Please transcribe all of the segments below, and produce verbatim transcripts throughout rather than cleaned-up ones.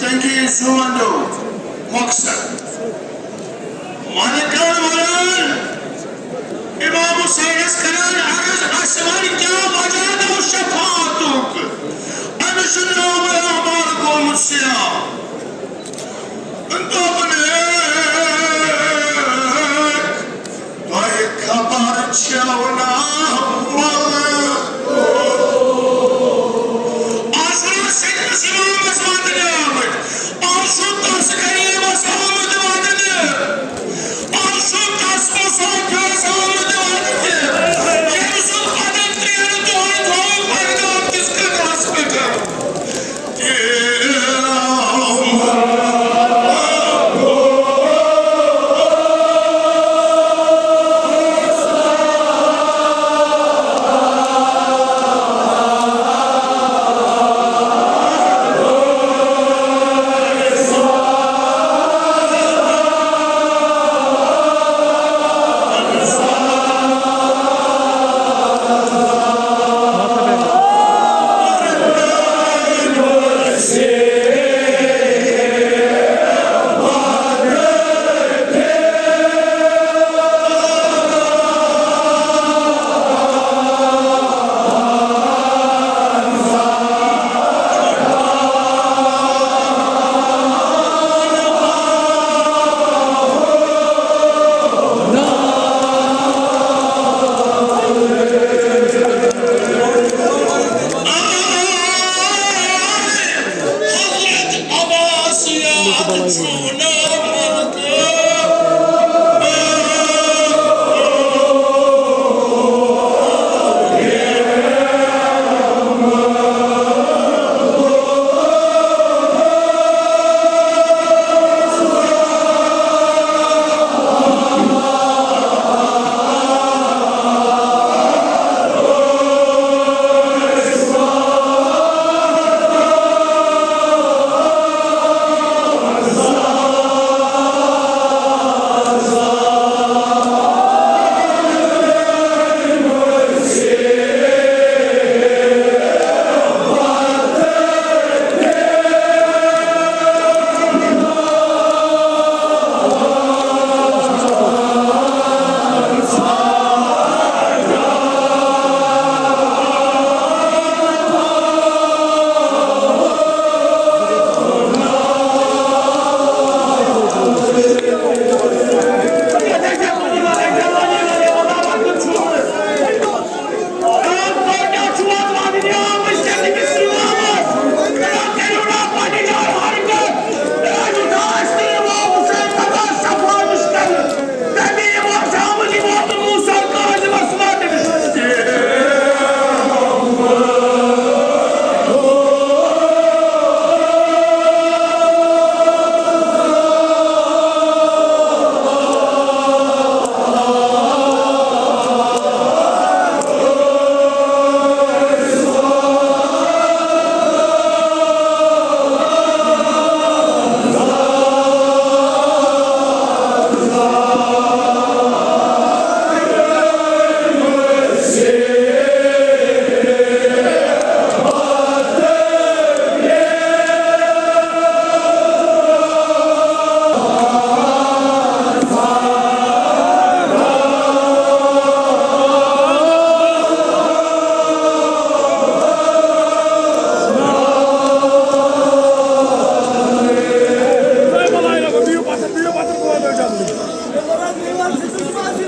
تنقید سون دیو مقصد۔ وَنہِ کَر وَنان، امام حسینس کران عرض، اسہِ وَن کیٛاہ وجہ گوٚو شفاعتُک؟ أمِس چھُ ناوِ اعمال گوٚمُت سیاہ۔ دوٚپُن، تۄہہِ خبر چھَو نا ملک؟ آز چھُنہٕ سیدنس امامس وننہٕ آمٕتۍ، آز چھُ تس غریبس آمُت وننہٕ، آز چھُ تس مسافرس آمُت وننہٕ، ییٚمۍ سُنٛد بدن ترٛٮ۪ن دۄہن تھوٚوُکھ بغداد کِس کنڈاہس پٮ۪ٹھ۔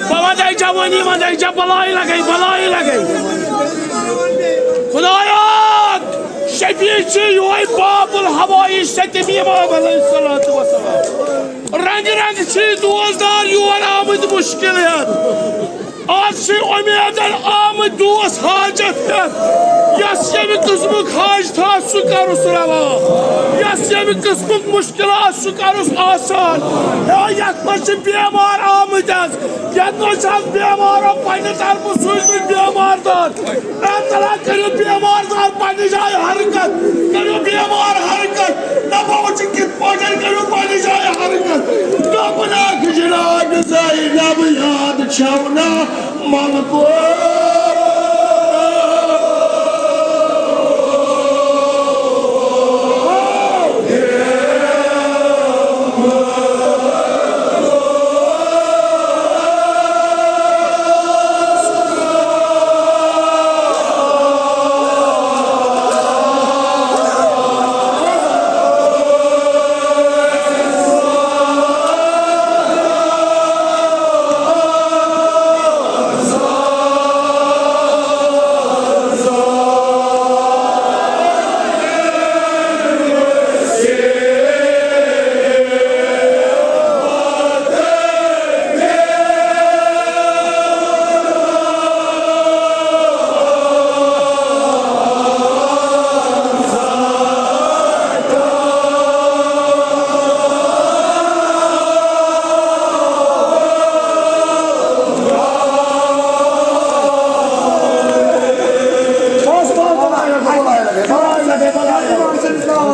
بہٕ وَنَے جوٲنی منٛز، اے جا بَلاے لَگے، بَلاے لَگے۔ خدایا، شفیع چھِ یِہوٚے باب الہوایِش سیدِ امام علیہ الصلوۃ والسلام۔ رنٛگہٕ رنٛگہٕ چھِ دوستدار یور آمٕتۍ مُشکِل ہٮ۪تھ۔ آز چھِ اُمیدن آمٕتۍ دوس حاجت ہٮ۪تھ۔ یَس ییٚمہِ قٕسمُک حاجت آسہِ، سُہ کَرُس رَوا۔ یَس ییٚمہِ قٕسمُک مُشکِل آسہِ، سُہ کَرُس آسان۔ ہے، یَتھ منٛز چھِ بیمار آمٕتۍ آز۔ یَتھ منٛز چھِ آز بیمارو پنٛنہِ طرفہٕ سوٗزمٕتۍ بیمار دار۔ اے تعالیٰ، کٔرِو بیمار دار پنٛنہِ جایہِ حرکت۔ کٔرِو بیمار حرکت۔ دَپان چھِ کِتھ پٲٹھۍ کٔرِو پنٛنہِ جایہِ حرکت۔ دوٚپُن اکھ جناب زینب یاد چھَو نا ملکو۔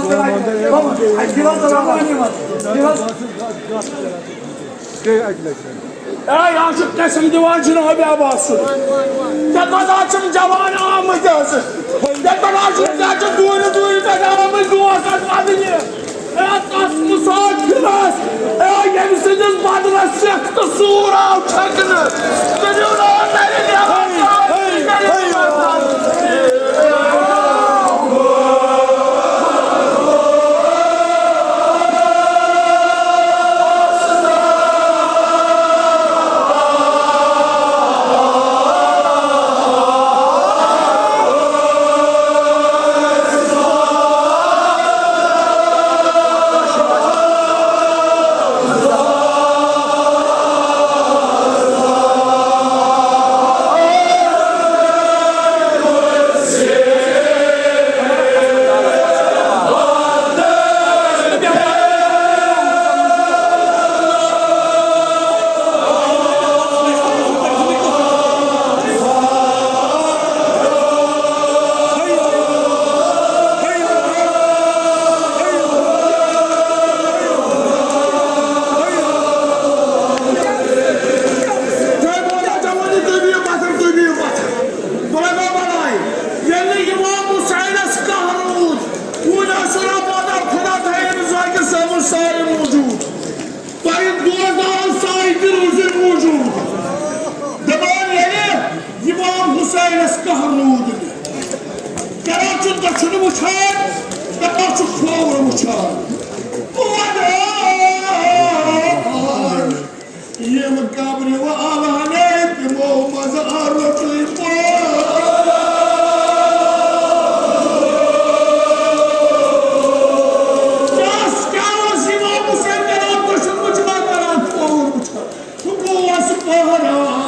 بابا، اَسہِ دِیِو حظ رحمانی منٛز۔ دِیِو حظ۔ اے، یہِ حظ چھُ قسم دِوان جناب عباس سُنٛد۔ ژےٚ پتہٕ حظ چھِم جوان آمٕتۍ حظ۔ ژےٚ پتہٕ حظ چھِم، ژےٚ چھِ دوٗرِ دوٗرِ پٮ۪ٹھ آمٕتۍ دوس حظ ودنہِ۔ اے، تس مسافرس، اے، ییٚمہِ سٕنٛدِس بدنس سٮ۪کھ تہٕ سوٗر آو چھکنہٕ، کٔرِو نہٕ تیٚلہِ نٮ۪بر۔ تُہۍ بوزان چھَوٕ نہٕ، تُہۍ بِہِو پَتھَر، تُہۍ بِہِو پَتھَر۔ بہٕ لَگاو بَلاے۔ ییٚلہِ نہٕ اِمام حُسینَس کانٛہہ روٗد، وُنہِ ٲسِو رَب وَنان، خۄدا تھایہِ أمِس ذاکِر صٲبُن سایہِ موٗجوٗد۔ تۄہہِ دوزناوَن سایہِ تہِ روٗزِو موٗجوٗد۔ دَپان ییٚلہِ اِمام حُسینَس کانٛہہ روٗد نہٕ۔ کَران چھُ دٔچھُن وٕچھان، دَپان چھُ کھووُر وٕچھان۔ وَنان یِم قبرِ و آلہٕ ہنے تِمو منٛز آو رۄپیہِ پانٛژھ۔ کیٛاہ، کیٛاہ اوس اِمام حُسین کران؟ تُہۍ چھِو وٕچھان کران، ژوٗر وٕچھان۔ سُہ گوس پہرا۔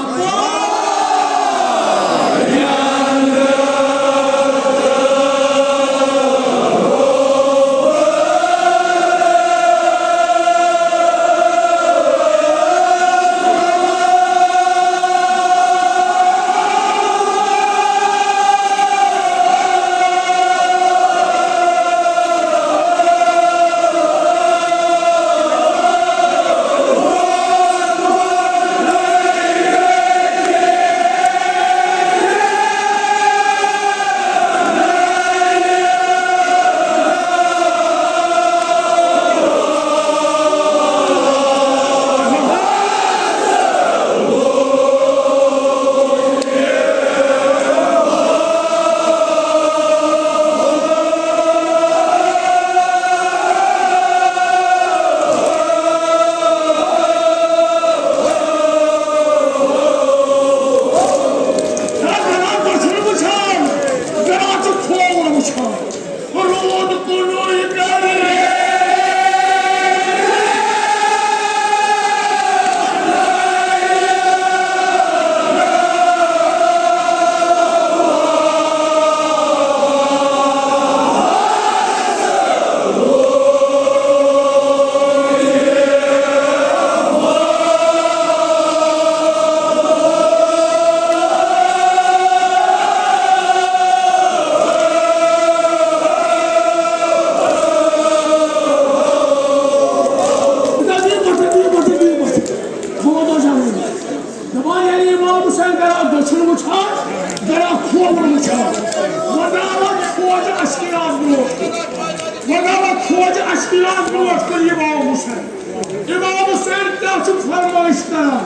دَپان ییٚلہِ اِمام حُسین گَرا دٔچھُن وٕچھان، گَرا کھووُر وٕچھان، وۄنۍ درٛاو وۄنۍ فوج اَشکِراز برونٛٹھ کُن۔ وۄنۍ درٛاو وۄنۍ فوج اَشکِراز برونٛٹھ کُن اِمام حُسین۔ اِمام حُسین کیٛاہ چھُ فرمٲیِش کَران؟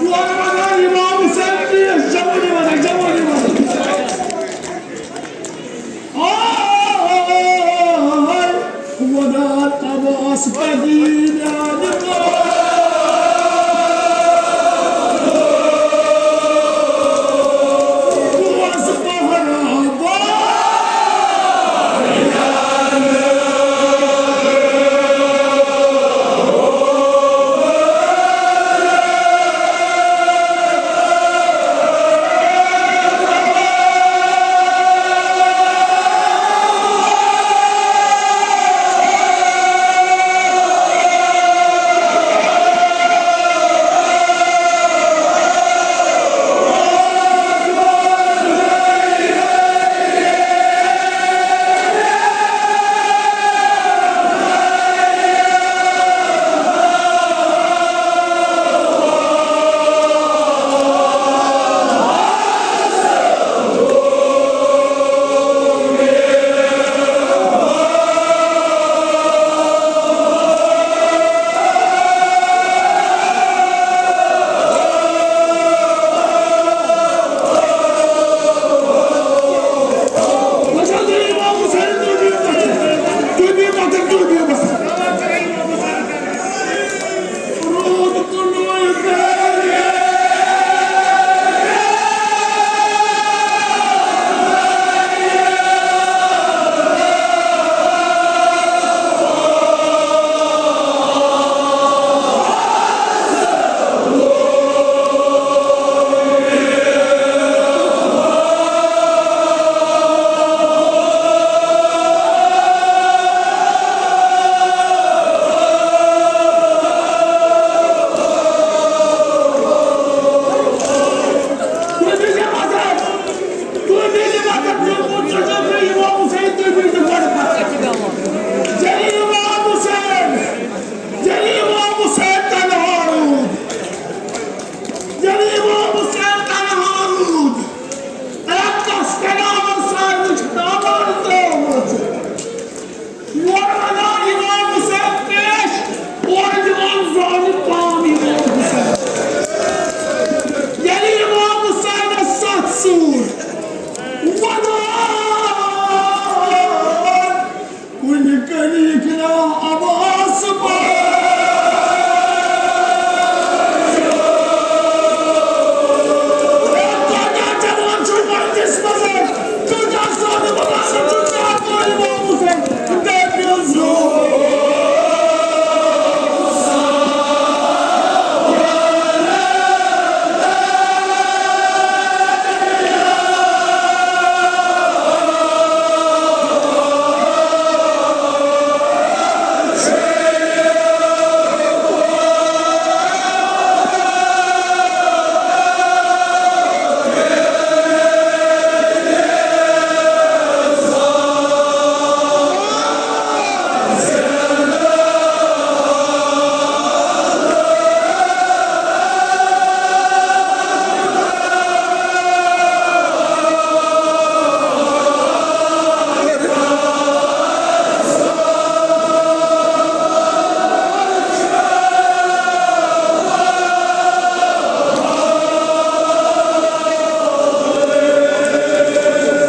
یورٕ وَنان اِمام حُسین چیٖز، جوٲنی وَنان، جوٲنی وَنان۔ آے، خۄدا تباس پدی میانہِ پاس پہرا بار۔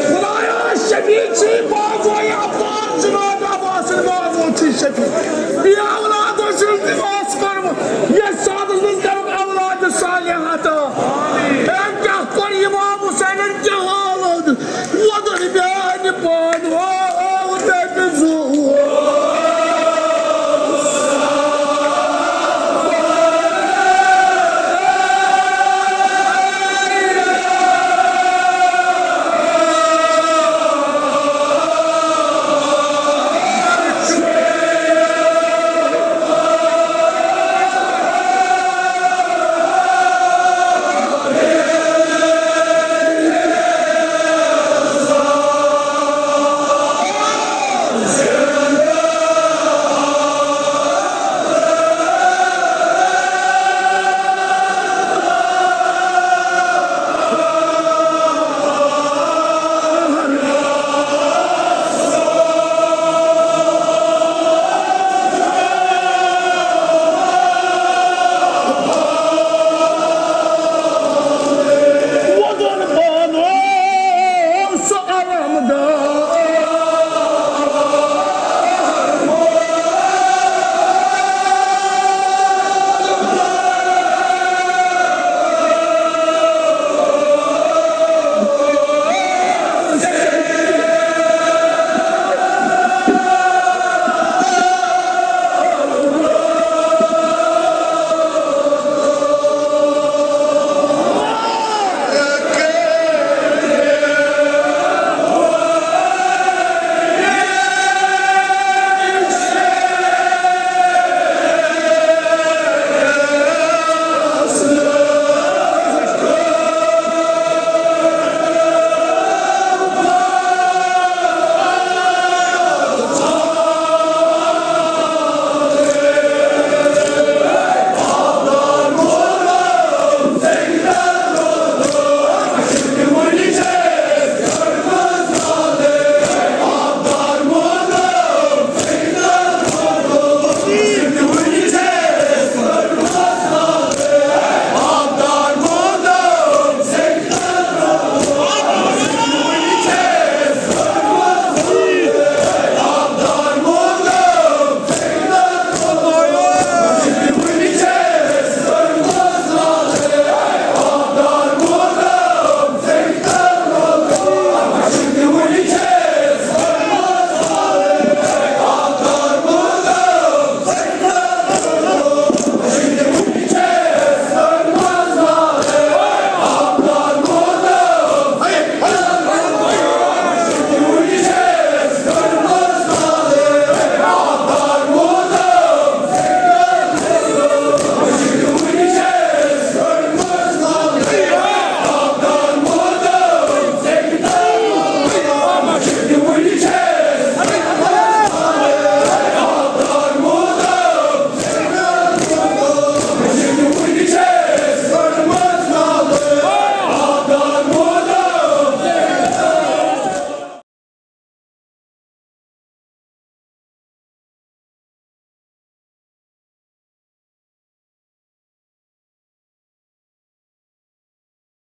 خدایا، شفیع چھی بازو، یا عباس جناب عباس بازو چھی شفیع۔